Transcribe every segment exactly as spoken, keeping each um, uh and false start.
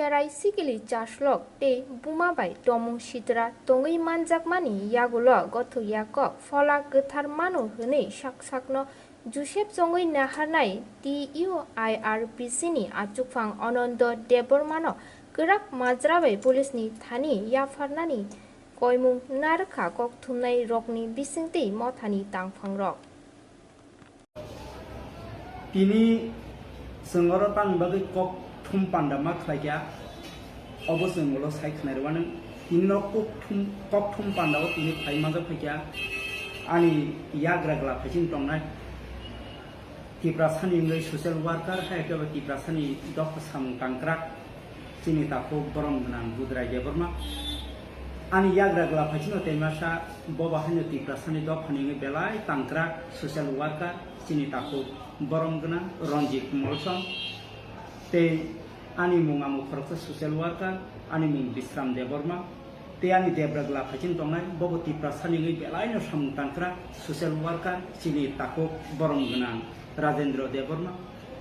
Rai sikili chaslok tei buma bai tomung sitra tongwi manjakmani yagulo gothok ya kok phola kwthar mano hwnwi sak sakno Joseph chongwi naharnai T U I R P C ni achukphang Anando Debbarmano kwrak majra bai police ni thani yapharnani koimung narwkha kok thumnai rokni bisingtwi mothani tangphangrok. Tini chwng oro tamni bagwi kok thum panda ma khlaikha, obo chwng ulo sai khwnai rwmani. Tini no kok thum, kok thum panda o tini phai manjak phaikha ani yagra gla phaiching tongnai Tiprasani wngwi social worker, hai khe bo Tiprasani dopha samung tangkrak. Chini takhuk borom gwnang Budrai Debbarma. Ani yagra gla phaisino tei masa bobo haino Tiprasani dophani wngwi belai tangkrak social worker chini takhuk borom gwnang Ranjit Molsom. Tei ani mung amo khoroksa social worker, ani mung Bisram Debbarma. Tei ani debra gla phaisino tongnai bobo Tiprasani wngwi belaino samung tangkrak social worker chini takhuk borom gwnang Rajendra Debbarma.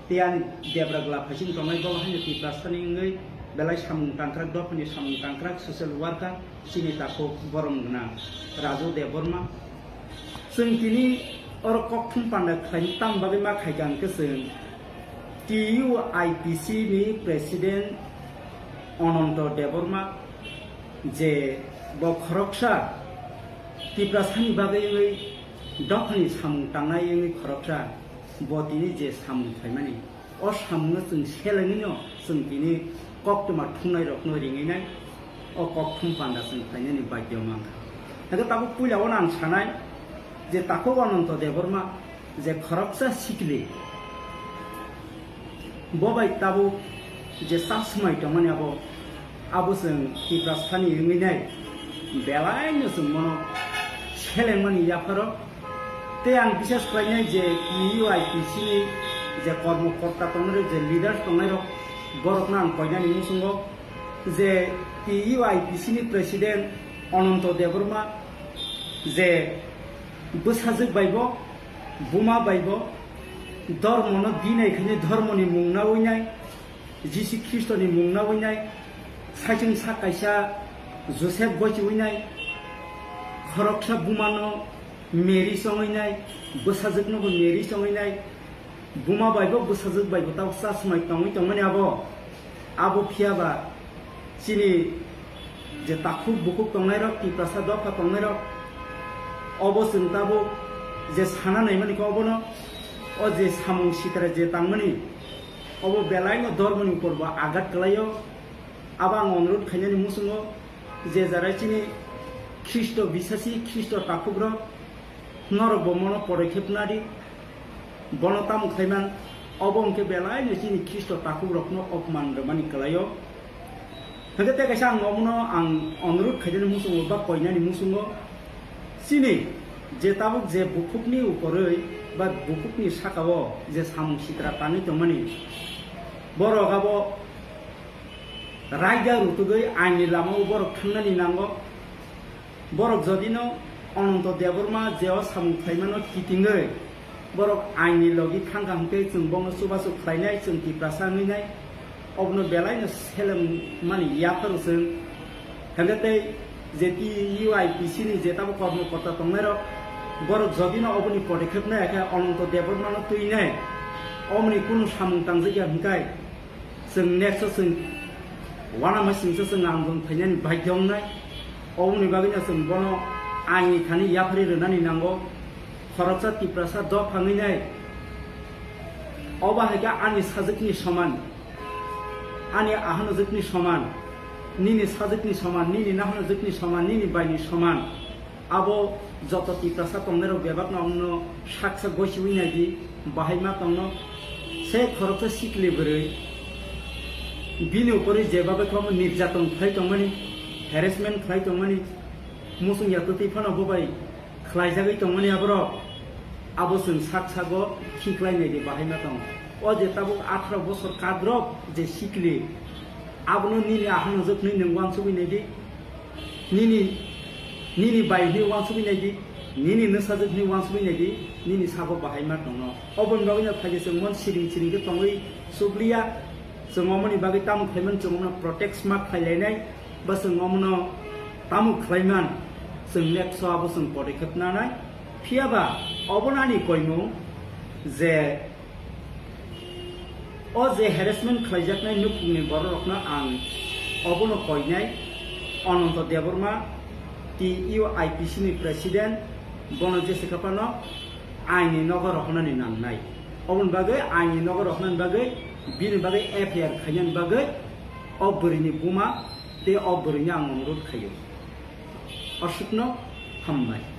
Tei ani debra gla phaising tongnai bo haino Tiprasani wngwi belai samung tangkrak, dophani samung tangkrak, social worker, chini takhuk borom gwnang Raju Debbarma. Chwng tini oro kokthum panda khlaini tam bagwi ma khaikha hwnkhe chwng T U I P C ni president Ananto Debbarma je bo khoroksa Tiprasani bagwi wngwi dophani samung tangnai wngwi khoroksa bo tini je samung khlaimani. O samungno chwng selengwino chwng tini koktwma thungnairokno ringwi nai, o kokthum panda chwng khlainani bagyo mankha. Hwnkhe tabuk puila ono ang sanai je takhuk Ananto Debbarma je khoroksa sikli, bo bai tabuk je chasmai tongmani abo, abo chwng Tiprasani wngwi nai belaino chwng bono selengmani yapharo. Tei ang bisas khlainai je T U I P C ni je kormo korta tongnai rok, je leaders tongnai rok, borokno ang koinani muchungo je T U I P C ni president Ananto Debbarma je bwsajwk bai bo, buma bai bo, dhormono dinai khainai dhormoni mung naui nai, Jisu Khristoni mung naui nai, saichung sak kaisa Joseph gochiui nai, khoroksa bumano Mary chongwi nai, bwsajwknobo Mary chongwi nai, buma baibo bwsajwk baibo tabuk chasmai tongwi tongmani abo. Abo phiyaba chini je takhuk bukhuk tongnairok, Tiprasa dopha tongnairok, obo chwng tabuk je sana naimani khe obono, o je samung sitra je tangmani, obo belaino dhormoni upor bo agat kwlaio. Abo ang onurodh khainani muchungo je jara chini Khristo bisasi, Khristo takhukrok, norok bo mono podokhep nadi, bono tamo khlaiman, obo hwnkhe belaino chini Khristo takhukrokno opman rwmani kwlaio. Hwnkhe tei kaisa ang omono ang onurodh khainani muchungo ba koinani muchungo, chini je tabuk je bukhukni uporwi ba bukhukni sakao je samung sitra tangwi tongmani, borok abo raida rutugwi aini lamao borok thangnani nango. Borok jodino Ananto Debbarma je o samung khlaimano kitingwi borok aini logi thangkha hwnkhe chwng bono chubachu khlainai, chwng Tiprasa wngwi nai, obono belaino selengmani yapharo chwng. Hwnkhe tei je T U I P C ni je tamo kormo korta tongnairok, borok jodino oboni podokhep nai khe Ananto Debbarmano twinai, omoni kunu samung tangjak ya hwnkhe, chwng next o chwng uanama singsa chwng andolon phainani bagyo wngnai. Oboni bagwino chwng bono aini thani yapharwi rwnani nango. Khoroksa Tiprasa dopha wngwi nai. Obo hai khe ani sajwkni soman, ani ahanojwkni soman, nini sajwkni soman, nini nahanojwkni soman, nini baini soman. Abo joto Tiprasa tongnairok bebakno omono saksa goichiui naidi, bahai ma tongno. Se khoroksa sikli bwrwi bini uporwi jeba bai khe omo nirjaton khlai tongmani, harassment khlai tongmani, muchung ya twtwi phano bo bai khlaijagwi tongmani aborok. Abo chwng sak sago khiklai naidi, bahai ma tong. O je tabuk atharo bosor kadrop je sikli, abono nini ahanojwk hwnwi nwng uansugwi naidi. Nini, nini bai hwnwi uansugwi naidi, nini nwsajwk hwnwi uansugwi naidi, nini sago bahai ma tongno. Oboni bagwino phaidi chwng mon siring siring khe tongwi chukliya, Chwng omoni bagwi tamo khlaimani, chwng omono protect ma khlailainai, ba chwng omono tamo khlaiman, chwng next o abo chwng podokep nanai. Phiyaba obo nani koimung je o je harassment khlaijaknai nukhungni bororokno ang obono koinai, Ananto Debbarma, T U I P C ni president, bono jese kaphano aini nogo rohornani nangnai. Oboni bagwi aini nogo rohornani bagwi, bini bagwi F I R khainani bagwi o bwrwini buma tei o bwrwini ang onurodh khaio. Aswkno hambai.